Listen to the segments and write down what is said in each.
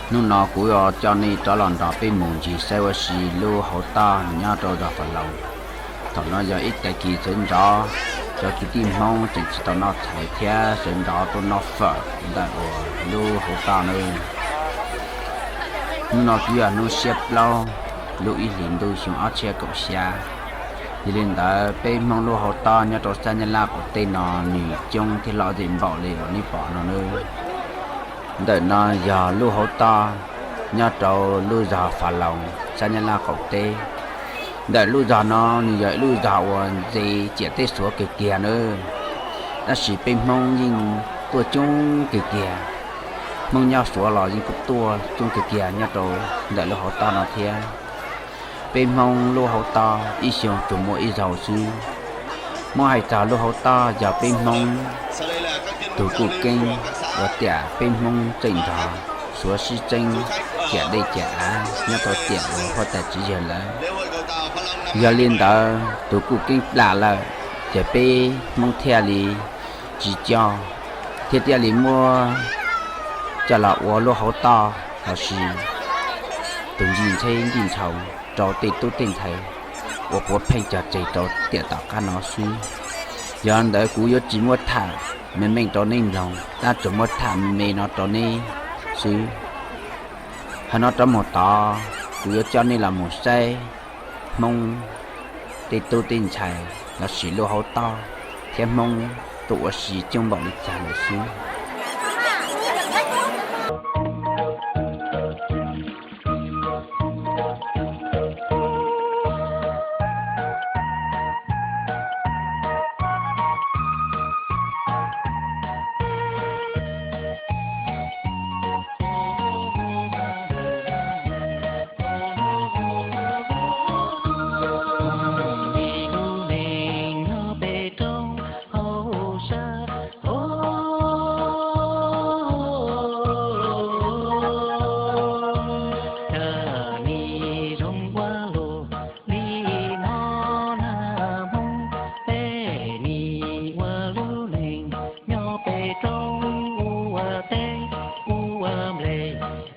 Hnub no kuv yuav coj nej rov los nrog peb mus ncig saib ua si lub hauv toj nyob rau zos Fas Loos. Thaum no yog ib tag kis sawv ntxov, cov kwv tij Hmoob tseem tsis tau noj tshais thiab sawv ntxov tuaj noj fawm ntawm uas lub hauv toj nawb. Hnub no twb yog hnub xiab plaub lub ib hlis ntuj xyoo ob txhiab kaum xya. Yog li ntawd peb Hmoob lub hauv toj nyob rau sab Nyab Laj qaum teb no nws coob thiab loj zim npaum li uas nej pom no nawb. Ntawm no yog lub hauv toj nyob rau lub zos Fas Loos sab Nyab Laj qaum teb. Ntawm lub zos no nws yog ib lub zos uas ntse ciam teb Suav kawg kiag nawb, tab sis peb Hmoob yeej tuaj coob kawg kiag. Hmoob nyob Suav los yeej kuj tuaj coob kawg kiag nyob rau ntawm lub hauv toj no thiab. Peb Hmoob lub hauv toj ib xyoo tsuas muaj ib zaug xwb. Muab hais txog lub hauv toj yog peb Hmoob tug kuj keeb uas tiam peb Hmoob tseem nrog Suav sib tseeb ciam dej ciam av nyob rau tiam uas huab tais Tswv Yawg lawm. Yog li ntawd tug kuj keeb plam lawm, ces peb Hmoob thiaj li tsis coj, thiab thiaj li muab coj los ua lub hauv toj lossis tus ncig ntxheb ncig ntshaus rau tej tub tej ntxhais uas puav pheej cog tseg rau tiam tom qab no xwb. Yog li ntawd kuv yuav tsis muab tham me me rau nej mloog, tab tsuas muab tham me me no rau nej xwb. Hais no rov mus tod, kuv yuav coj nej los mus saib Hmoob tej tub tej ntxhais lossis lub hauv toj thiab Hmoob tuaj ua si coob npaum li cas lawm xwb. Nyob pem roob ua teb ua nplej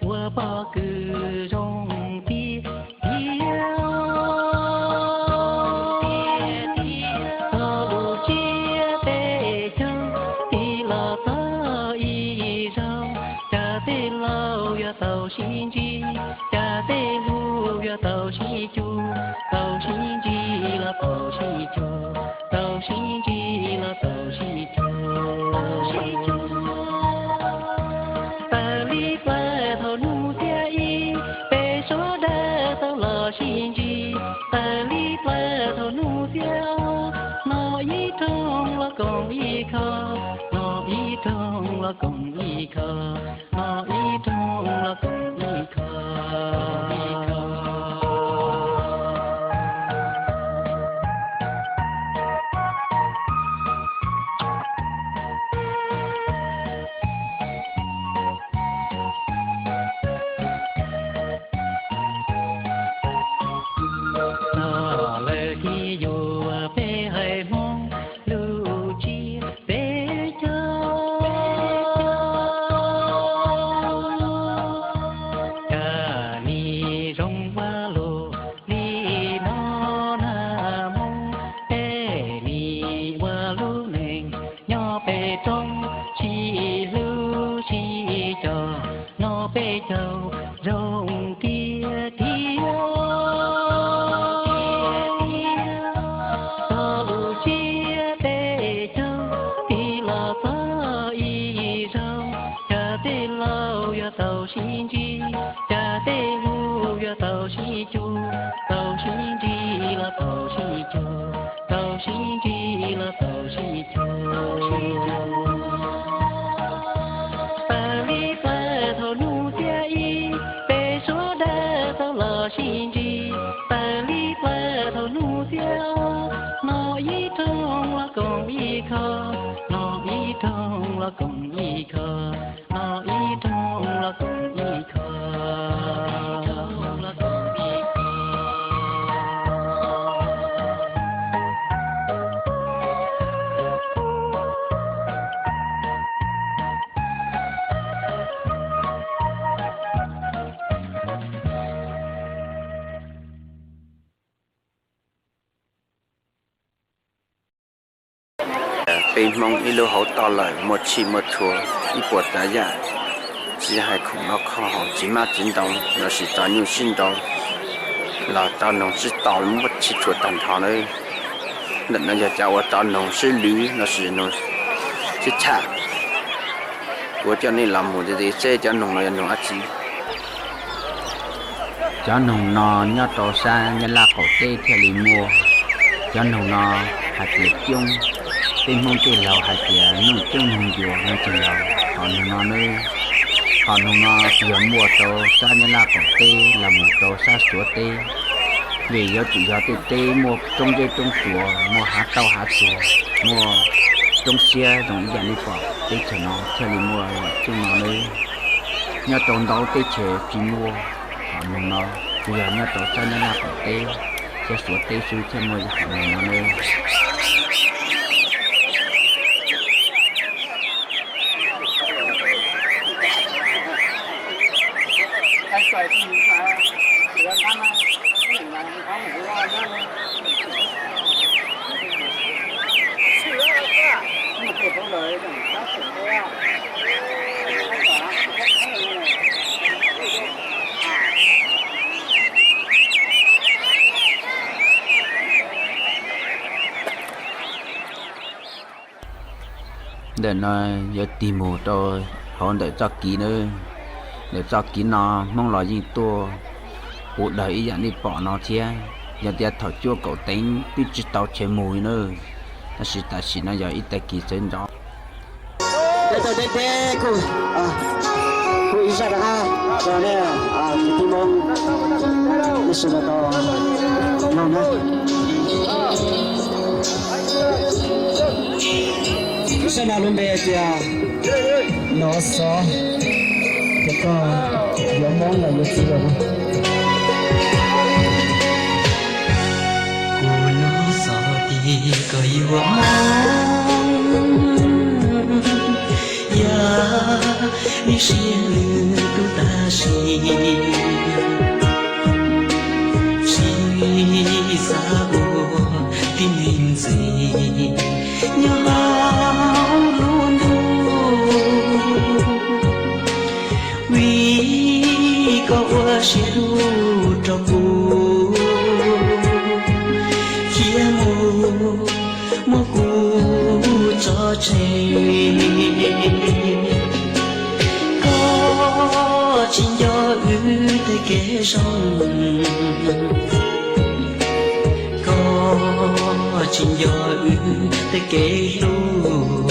ua pob kws zoo tiag tiag. Txog lub tsiab peb caug tig los txog ib zaug, cas tej laus yuav tau sib ntsib, cas tej hluas yuav tau sib cuag, tau sib ntsib los tau sib cuag, tau sib ntsib los tau sib cuag. Taws li plaws thaum hnub xiab ib, peb sawv daws tau los sib ntsib. Taws li plaws thaum hnub xiab ob, hno ib rooj los koom ib kho, hno ib rooj los koom ib kho, hno ib rooj los koom ib kho. Txog lawm kiag yuav peb hais Hmoob lub tsiab peb caug. Cas nim zoo ua luaj li no na Hmoob, peb nim ua lub neej nyob pem roob sib hlub sib coj, noj peb caug zoo tiag tiag. Txog lub tsiab peb caug tig los txog ib zaug, cas tej laus yuav tau sib ntsib, cas tej hluas yuav tau sib cuag, tau sib ntsib los tau sib cuag, tau sib ntsib los tau sib cuag. Taws li plaws thaum hnub xiab ib, peb sawv daws tau los sib ntsib. Taws li plaws thaum hnub xiab ob, hno ib rooj los koom ib kho, hno ib rooj los koom ib kho, hno ib rooj los koom ib kho. Peb Hmoob ib lub hauv toj lawm muaj tshij muaj txhua ib puas tsav yam, tsis hais khoom noj khoom haus, txiv hmab txiv ntoo lossis txog nyuj sib nraus los tau noog sib tau muaj tshij txhua tag nrho nawb. Ntawm no yog cov uas tau noog sib lwv lossis noog sib cham. Kuv coj nej los mus tiv tiv seb cov noog no yog noog dab tsi. Cov noog no nyob rau sab Nyab Laj qaum teb thiaj li muaj. Cov noog no hais tias coob, peb Hmoob tej laug hais tias noog coob noog ncua no tseem yog qhov noog no nawb. Qhov noog no tsuas yog muaj rau sab Nyab Laj qaum teb los mus rau sab Suav teb, vim yuav tsum yog tej teb muaj roob zeb roob tsuas, muaj hav tauj hav tsuag, muaj roob siab zoo ib yam li pom teb chaws no thiaj li muaj coob no nawb. Nyob rau ntau teb chaws tsis muaj qhov noog no, tsuas yog nyob rau sab Nyab Laj qaum teb thiab Suav teb xwb thiaj muaj qhov noog no nawb. Ntawm no yuav tig mus rau hauv ntawm txoj kev nawb. Ntawm txoj kev no Hmoob los yeej tuaj puv dawg ib yam li pom no thiab. Yog tias thaum cuaj kaum teev twb tsis tau chaw mus nawb, tab sis tam sim no yog ib tag kis txawv ntxov. Deb deb deb kuj, kuj ib zaj rov qab rau nej kwv tij Hmoob, nej sawv daws tau mloog na. Zaj no lub npe tias nov xov, ces koj yuav Hmoob los yuav txiv los. Kuv nov xov tias koj yuav Hmoob, yog ib siab lwm tus tag sim, tsis xav ua tib neeg ntxiv nyob hauv lub ntuj. Vim koj ua siab dub rau kuv thiab mus muab kuv tso tseg. Koj tsis nco wb tej kev zoo, koj tsis nco wb tej kev hlub,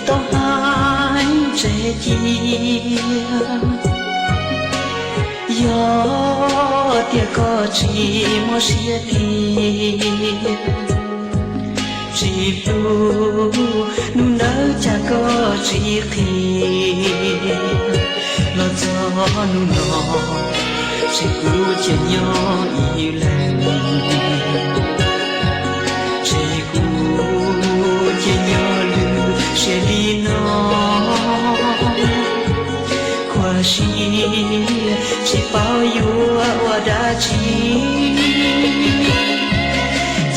tau hais tseg cia. Yog tias koj tsis muaj siab tiag, tsis hlub, hnub ntawd cas koj tsis qhia. Los txog hnub no, ces kuv cia nyob ib leeg, ces kuv cia nyob lwm siab li no. Khuv xim tsis paub yuav ua dab tsi,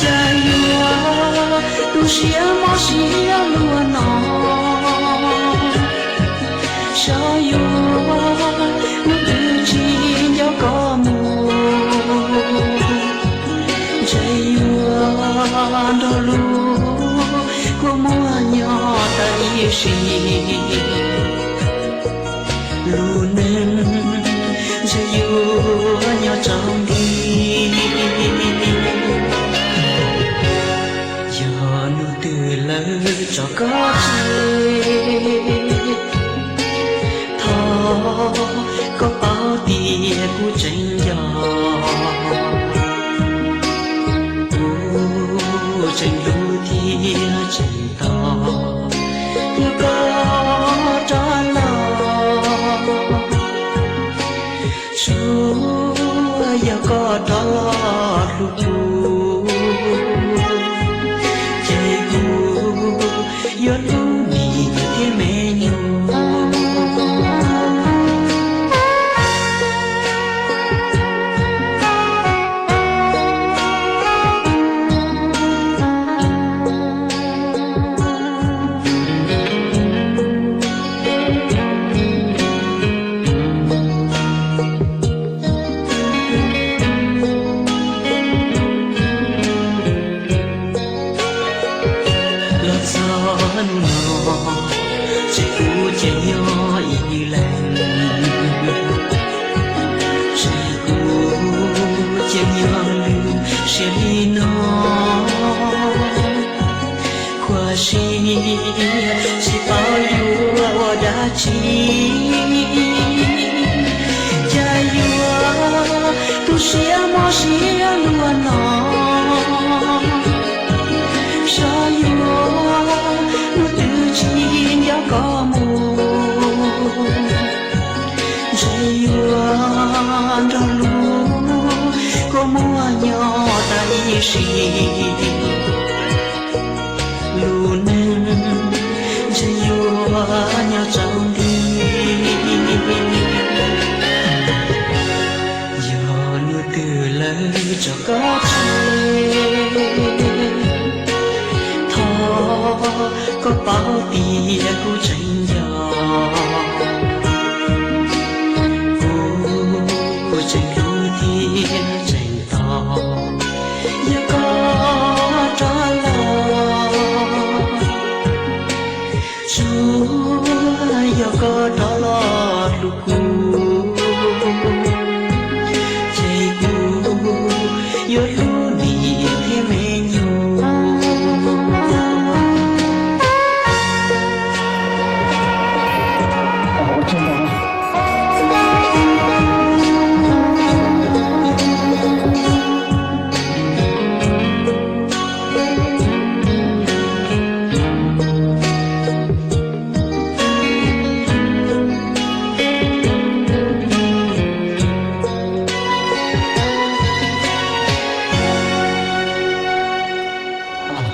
cas yuav tu siab mob siab luaj no. Xyov yuav hnub twg tsis nco koj mus, ntshe yuav nrog lub kua muag nyob tau ib sim. Lub neej ntshe yuav nyob tsaus nti, yog hnub twg lawv tso koj tseg, thov koj paub tias kuv tseem nco, kuv tseem hlub thiab tseem tos, yog koj rov los, tsuas yog koj rov los hlub kuv, ces kuv yuav hlub niam thiab me nyuam. Yuav nrog lub kua muag nyob tas ib sim, lub neej ntshe yuav nyob tsaus nti. Yog hnub twg lawv tso koj tseg, thov koj paub tias kuv tseem nco, kuv tseem hlub thiab tseem tos. Yog koj rov los, tsuas yog koj rov los hlub kuv, ces kuv yuav hlub niam thiab me nyuam.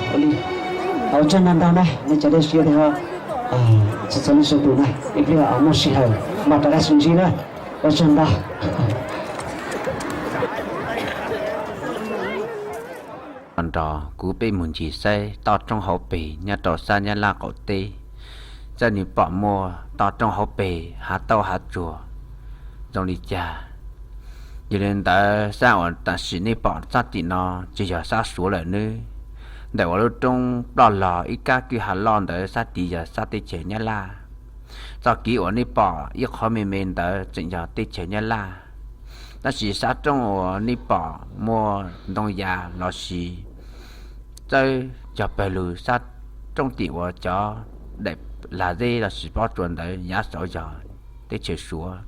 Ua li, ua tsaug ntau ntau na nej cov dej siab thiab, txhua txhua leej txhua tus na, ib pliag muaj sij hawm mam rov qab sib ntsib na. Ua tsaug ntau. Nrog kuv peb mus ncig saib toj roob hauv pes nyob rau sab Nyab Laj qaum teb, saib nws pom muaj toj roob hauv pes hav tauj hav tsuag zoo li cas. Yog li ntawd sab uas tam sim nej pom txoj tim no tsis yog sab Suav lawm nawb. Ntawm uas lub roob ploj los ib kab kwj ha loj ntawd sab tid yog sab teb chaws Nyab Laj. Txoj kev uas nej pom ib qho me me ntawd tseem yog teb chaws Nyab Laj. Tab sis sab roob uas nej pom muaj ntoo yas los sis txawb cog pawg lug sab roob tim uas cov daim lag zeb los sis pob tsuas ntawd yav saud yog teb chaws Suav.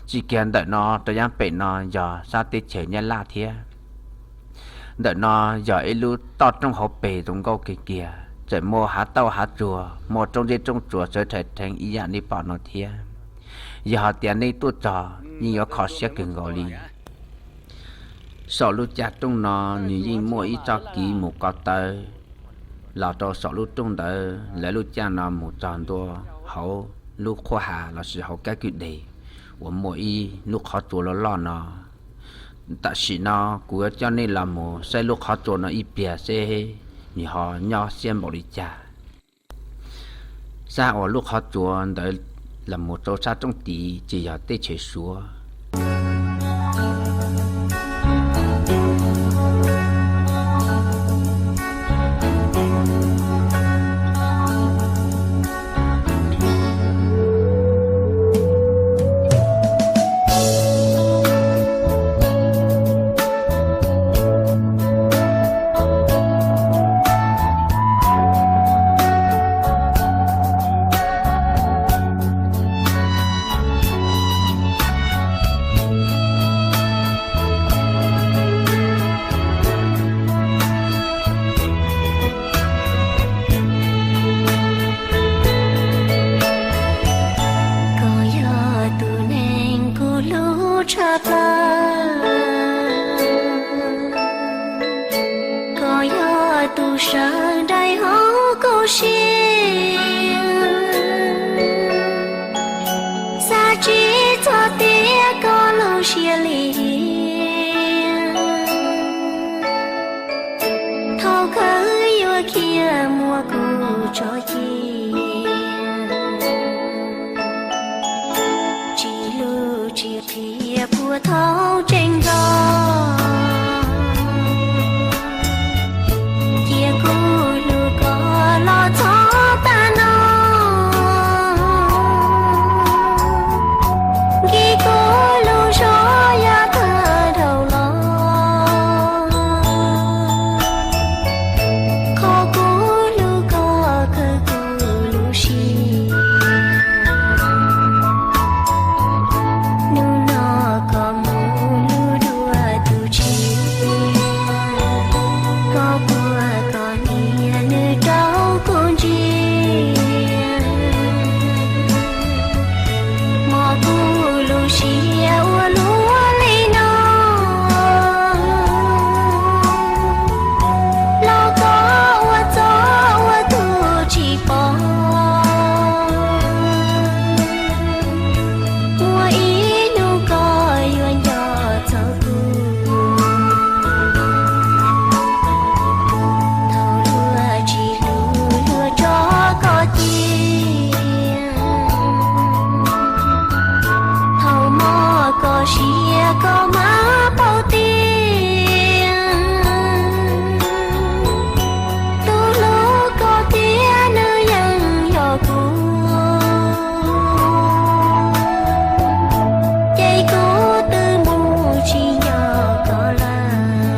Tsis kiag ntawm no rau yav pem no yog sab teb chaws Nyab Laj thiab. Ntawm no yog ib lub toj roob hauv pes zoo nkauj kiag kiag, tseem muaj hav tauj hav tsuag, muaj roob zeb roob tsuas sawv rhais rheev ib yam nej pom no thiab. Yog hais tias nej tuaj txog yeej yuav kho siab kawg nkaus li. Saum lub caj roob no nws yeej muaj ib txoj kev mus ko taw los rau saum lub roob ntawd. Lawv lub caj no mus txog ntua hauv lub qhuab hav los sis hauv kab kwj deg uas muaj ib lub qhov tsua loj loj no. Tam sim no kuv yuav coj nej los mus saib lub qhov tsua no ib pliag seb nws ho nyob siab npaum li cas. Sab uas lub qhov tsua ntawd los mus rau sab roob tid ces yog teb chaws Suav. Koj yog tus neeg kuv hlub tshaj plaws, koj yog tus sawv daws hauv kuv siab. Xav tsis txog tias koj lub siab lim hiam, thaum kawg yuav khiav muab kuv tso cia. Tsis hlub tsis qhia puag thaum tseem nco, cia kuv hlub koj los txog tag no. Nkim kuv lub zog yav tag dhau los, qhov kuv hlub koj kawg kuv lub siab. Hnub no koj mus Txoj sia koj mam paub tias tus hlub koj tiag nws yeej yog kuv, ces kuv twb mus tsis nco koj lawm.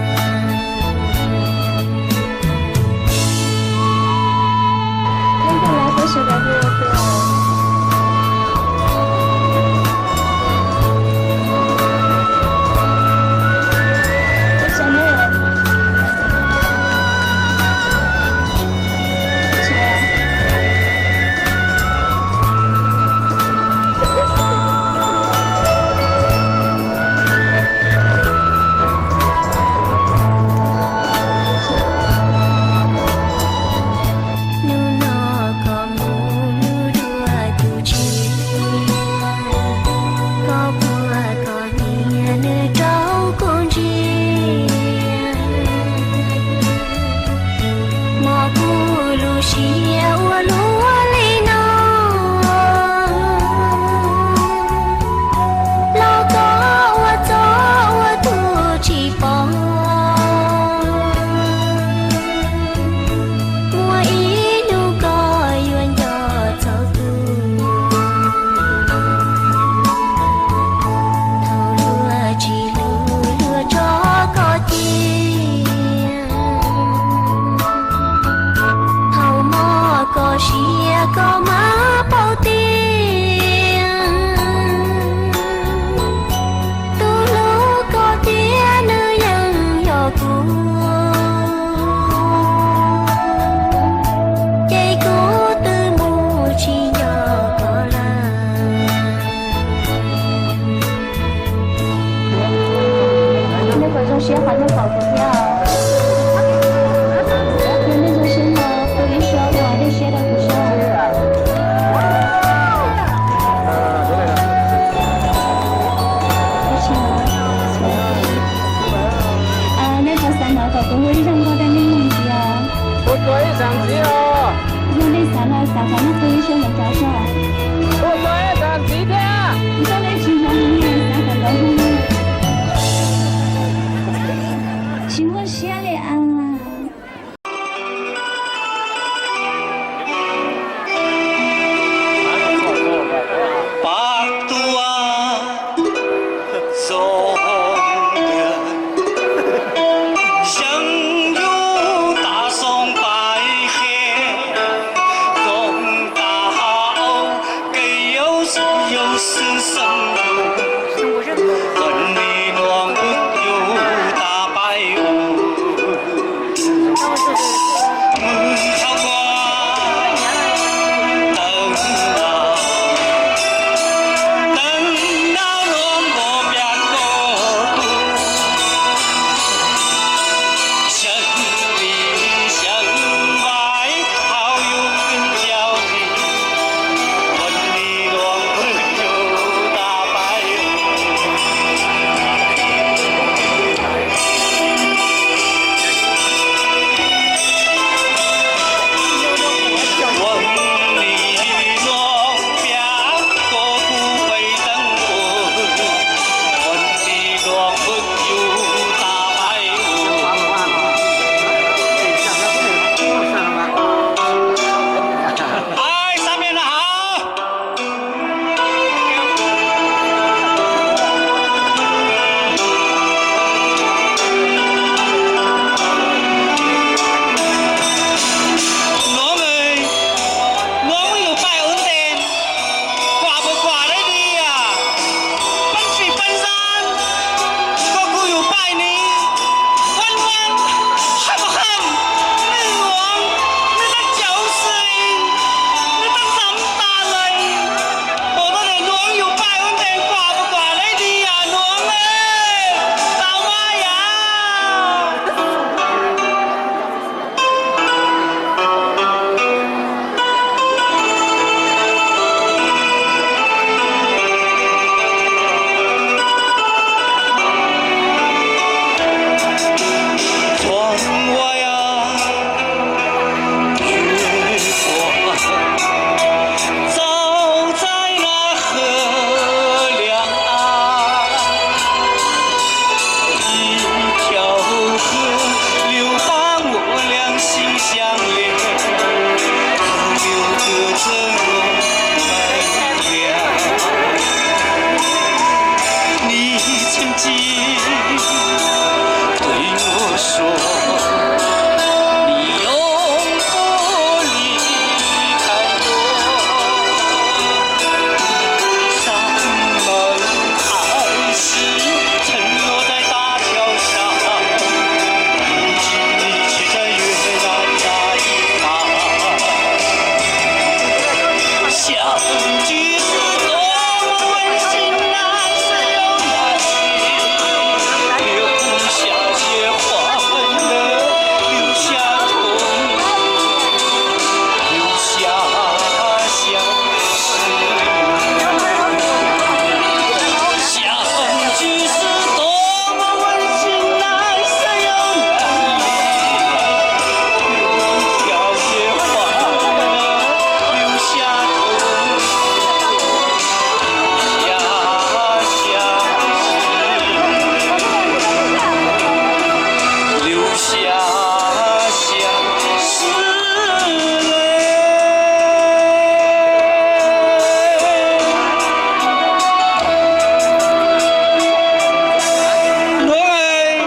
Nuav,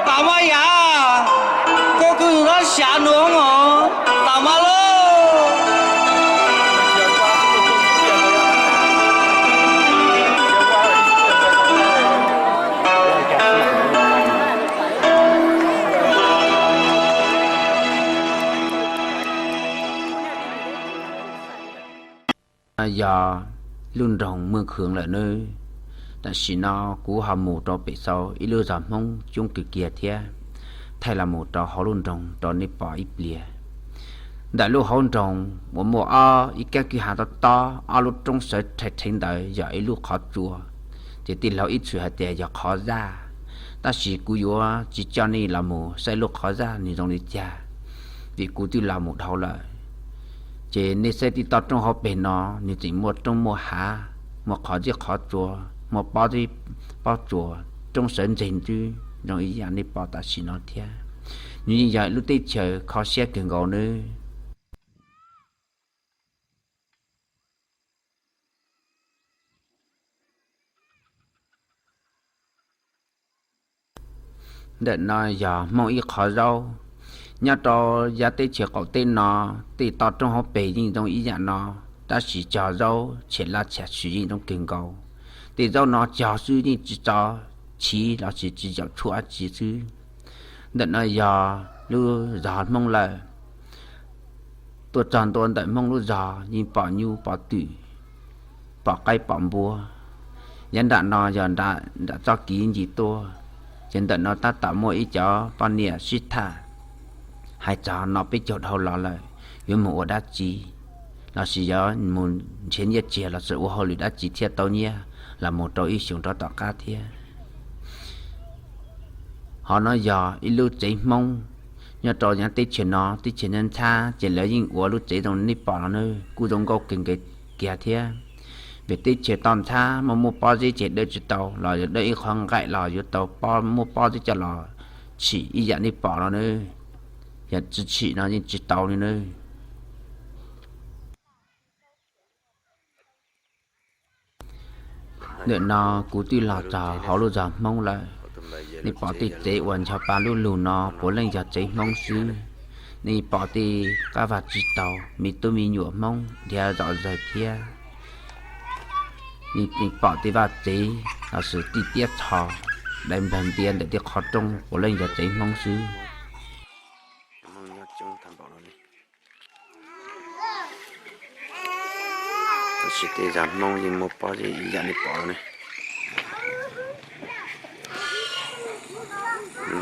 tam maj yam, koj kws lub xyav nuav mog, tam maj lauj. Yog lub nroog Muaj Khwv lawm nawb. Tam sim no kuv ho mus rau pem xaus ib lub zos Hmoob coob kawg kiag thiab, thaij los mus rau hauv lub nroog rau nej pom ib pliag. Ntawm lub hauv nroog uas muaj ob ib kab kwj ha tob tob, ob lub roob sawv rheev rheev ntawd yog ib lub qhov tsua, ces tij laug ib txwm hais tias yog qhov zaj. Tab sis kuv yuav tsis coj nej los mus saib lub qhov zaj nws zoo li cas, vim kuv twb los mus dhau lawm. Ces nej saib tib toj roob hauv pes no, nws tseem muaj roob muaj hav, muaj qhov zej qhov tsua, muaj pob zeb pob tsuas, roob sawv ntseg ntswb zoo ib yam nej pom tam sim no thiab. Nws yeej yog lub teb chaws kho siab kawg nkaus nawb. Ntawm no yog Hmoob ib qhov zaub. Nyob rau yav teb chaws qaum teb no, tej toj roob hauv pes yeej zoo ib yam no, tab sis cog zaub tshem laj tshem xwm yeej zoo kawg nkaus. Tej zaub no cog xwb yeej tsis txo chiv los sis tsis zaum tshuaj dab tsi xwb. Ntawm no yog lub zos Hmoob lawm. Tuaj txog ntua ntawm Hmoob lub zos yeej pom nyuj pom twm, pom qaib pom npua. Yav nram no yog nram txoj kev ncig tuaj, ces ntawm no tab tom muaj ib cov poj niam sib tham, hais txog no peb caug dhau los lawm, yuav mus ua dab tsi, los sis yuav mus nrhiav nyiaj txiag los sis ua hauj lwm dab tsi thiaj tau nyiaj los mus rau ib xyoos rau tom qab thiab. Ho no yog ib lub tsev Hmoob nyob rau yav teb chaws no, teb chaws nyob ntxhab ces lawv yeej ua lub tsev zoo nej pom no nawb, kuj zoo nkauj kawg nkaus kiag thiab. Vim teb chaws toj ntxhab muaj muaj pob zeb ces dawb tsis tau, los yog dawb ib qho nqaim los yuav tau muaj pob zeb coj los tsim ib yam nej pom no nawb. Yog tsis tsim no yeej tsis tau li nawb. Ntawm no kuv twb los txog hauv lub zos Hmoob lawm. Nej pom tej tsev uas ncho pa lub lug no puav leej yog tsev Hmoob xwb. Nej pom tej qab vaj tsis taus, me tub me nyuam Hmoob dhia zom zaws thiab. Nej pom tej vaj tsev los sis tej tiab txhos dai npawg ntia ntawm tej qhov rooj puav leej yog tsev Hmoob xwb. Tab sis tej zos Hmoob yeej muaj pob zeb ib yam li pom no ne.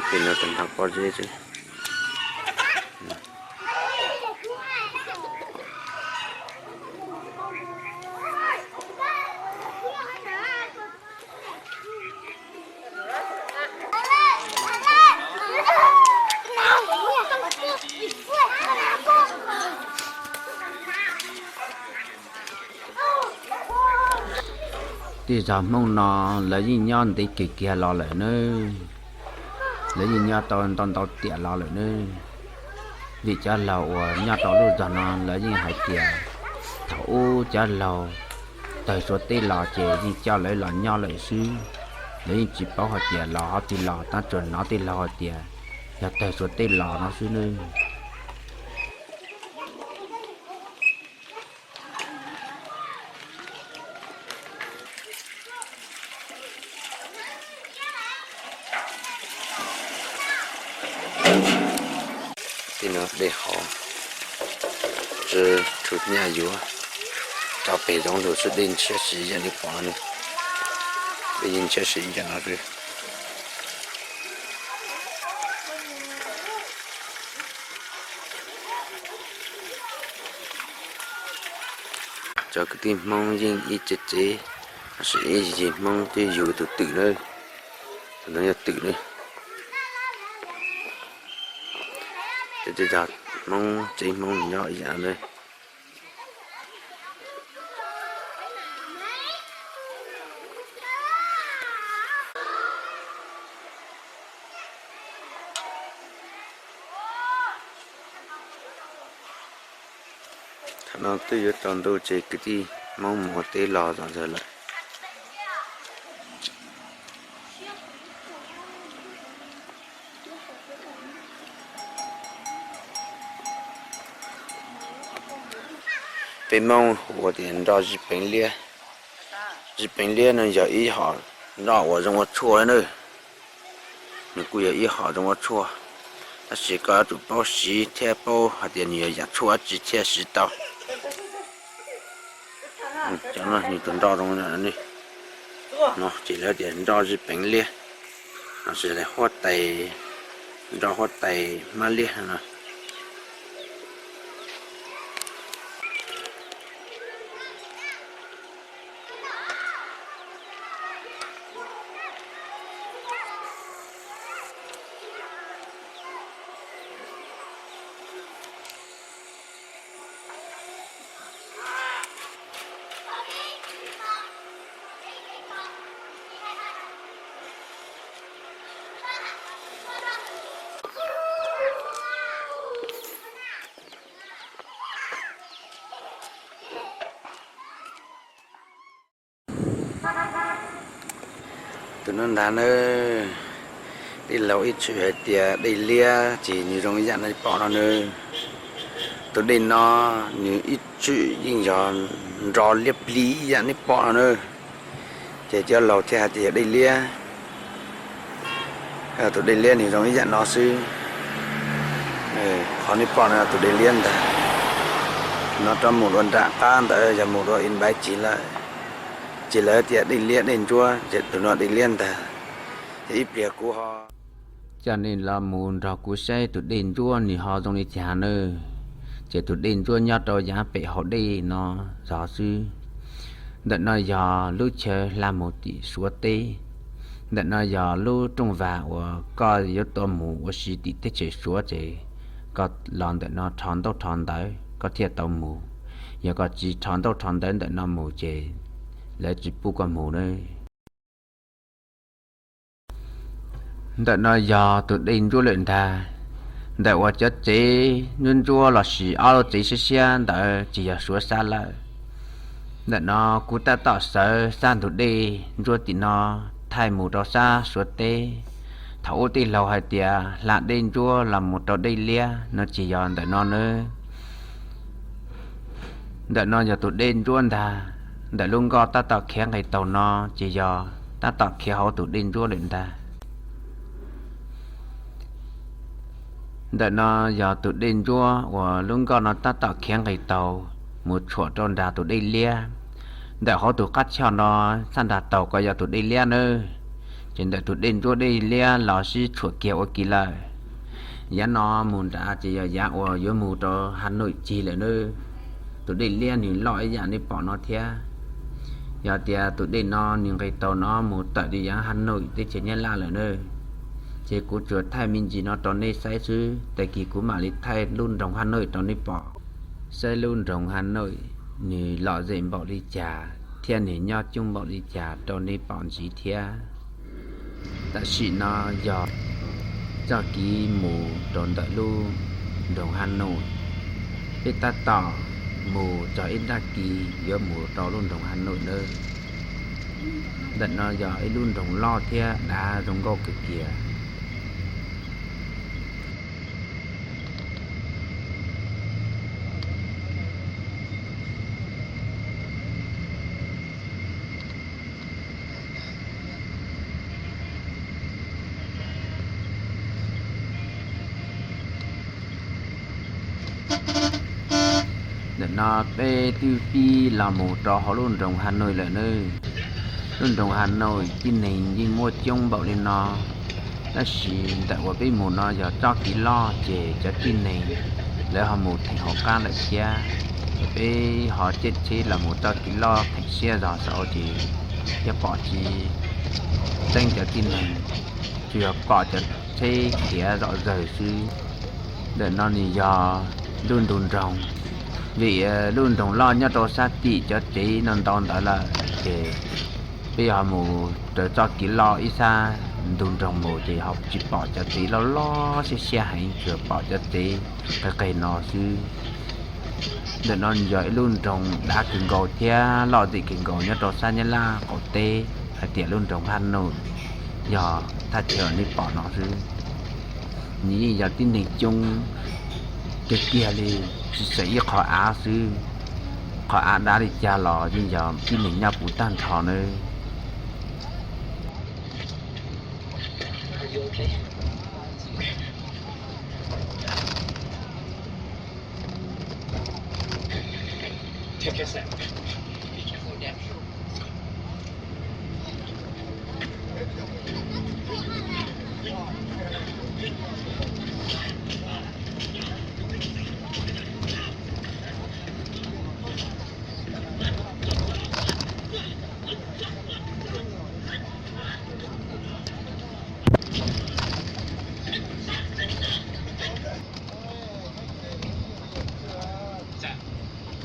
Tej no tag nrho pob zeb xwb. Tej zos Hmoob no lawv yeej nyob ntev kawg kiag los lawm nawb. Lawv yeej nyob tau ntau ntau tiam los lawm nawb. Vim cov laug uas nyob rau lub zos no lawv yeej hais tias thaum ub cov laug tawg Suav teb los ces yeej coj lawv los nyob lawm xwb. Lawv yeej tsis paub hais tias los qhov twg los, tab tsuas hnov tej laug hais tias Yog tawg Suav teb los no xwb nawb. Tej no dej hov, tshuav nyaj yuav, rau pem zoov lug xwb, dej ntshiab si ib yam li pom no, dej yeej ntshiab si ib yam no xwb. Cov kwv tij Hmoob yeej ib tsev tsev, tab sis ib yig Hmoob twb yug tus twm na, tus no yog twm na. Ces tej zag Hmoob tsev Hmoob nyob ib yam na. Thaum no twb yuav tsaus ntuj ces kwv tij Hmoob mus ua teb los zom zaws lawm. Peb Hmoob hu ua tias nroj zij peev liab. Zij peev liab no yog ib hom nroj uas zoo ua tshuaj na. Nws kuj yog ib hom zoo ua tshuaj, tab sis koj yuav tsum paub siv thiab paub hais tias nws yog yam tshuaj dab tsi thiaj siv tau. Cov no nws tus nroj zoo no ces lawv tias nroj zij peev liab, no ces huab tais, nroj huab tais hmab liab no. Tus no ntag na, tij laug ib txwm hais tias dej liab ces nws zoo ib yam nej pom no na. Tus dej no nws ib txwm yeej yog nro liab plig ib yam nej pom no na. Ces cov laus thiaj hais tias yog dej liab. Tus dej liab nws zoo ib yam no xwb. Qhov nej pom no tus dej liab ntag. No rov mus dua nram qab ntawd yog mus dua ib npaib tsis lawm. Ces lawv tias dej liab dej ntsuab, ces tus no dej liab ntag. Ces ib pliag kuv ho coj nej los mus nrog kuv saib tus dej ntsuab nws ho zoo li cas nawb. Ces tus dej ntsuab nyob rau yav pem hauv dej no zov xwb. Ntawm no yog lub chaw hla mus tim Suav teb. Ntawm no yog lub rooj vag uas koj yuav tau mus ua si tim teb chaws Suav ces koj los ntawm no rho ntaub rho ntawv koj thiaj tau mus. Yog koj tsis rho ntaub rho ntawv ntawm no mus ces lawv tsis pub koj mus nawb. Ntawm no yog tus dej ntsuab lawm ntag. Ntawm uas cov tsev ntsuab ntsuab lossis ob lub tsev siab siab ntawd ces yog Suav sab lawm. Ntawm no kuv tab tom sawv sab ntug dej ntsuab tim no thaij mus rau sab Suav teb. Thaum ub tij laug hais tias hla dej ntsuab los mus rau dej liab no ces yog ntawm no nawb. Ntawm no yog tus dej ntsuab ntag. Ntawm lub nkoj tab tom khiav nqis taug no ces yog tab tom khiav hauv tus dej ntsuab lawm ntag. Ntawm no yog tus dej ntsuab uas lub nkoj no tab tom khiav nqis taug mus tshuam rau nram tus dej liab. Ntawm hauv tus qab choj no txhaj nrag taug ko yog tus dej liab nawb. Ces ntawm tus dej ntsuab dej liab los sib tshuam kiag ua ke lawm. Yav no mus nrad ces yog yav uas yuav mus rau Has Noim cig lawm nawb. Tus dej liab nws loj ib yam nej pom no thiab. Yog tias tus dej no nws nqis taug no mus tawm rau yav Has Noim teb chaws Nyab Laj lawm nawb. Ces kuv tsuas thaij me ntsis no rau nej saib xwb, tag kis kuv mam li thaij lub nroog Has Noim rau nej pom, saib lub nroog Has Noim nws lom zem npaum li cas thiab nws nyob coob npaum li cas rau nej pom ntxiv thiab. Tam sim no yog txoj kev mus rau ntawm lub nroog Has Noim, peb tab tom mus txog ib nrab kis yuav mus rau lub nroog Has Noim nawb. Ntawm no yog ib lub nroog loj thiab dav zoo nkauj kawg kiag. Ntawm no peb twb pib los mus rau hauv lub nroog Hà Nội lawm nawb. Lub nroog Hà Nội tib neeg yeej muaj coob npaum li no, tab sis ntawm uas peb mus no yog txoj kev loj ces cov tib neeg lawv ho mus theem hauv qab lawm thiab. Peb ho caij tsheb los mus txoj kev loj theem siab zog saud ces thiaj pom tsis tseeb cov tib neeg, tsuas yog pom cov tsheb khiav zom zaws xwb. Ntawm no nws yog lub ntug nroog, vim lub nroog loj nyob rau sab tim cov tsev no ntau ntawd lawm ces peb ho mus raws txoj kev loj ib sab ntug nroog mus ces ho tsis pom cov tsev loj loj siab siab heev, tsuas pom cov tsev qig qig no xwb. Ntawm no yog ib lub nroog dav kawg nkaus thiab loj ntsws kawg nkaus nyob rau sab Nyab Laj qaum teb, hais tias lub nroog Hà Nội yog thaj chaw nej pom no xwb. Nws yeej yog tib neeg coob tiag tiag li, tsis txawm ib qho av xwb, qhov av dav li cas los yeej yog tib neeg nyob puv tag nrho nawb.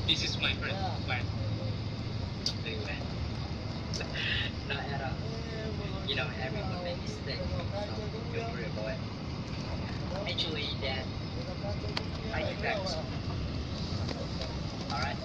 This is my friend. Why? Anyway, not at all. You know, everyone make mistake, so don't worry about it. Actually, Dad, I do back. All right.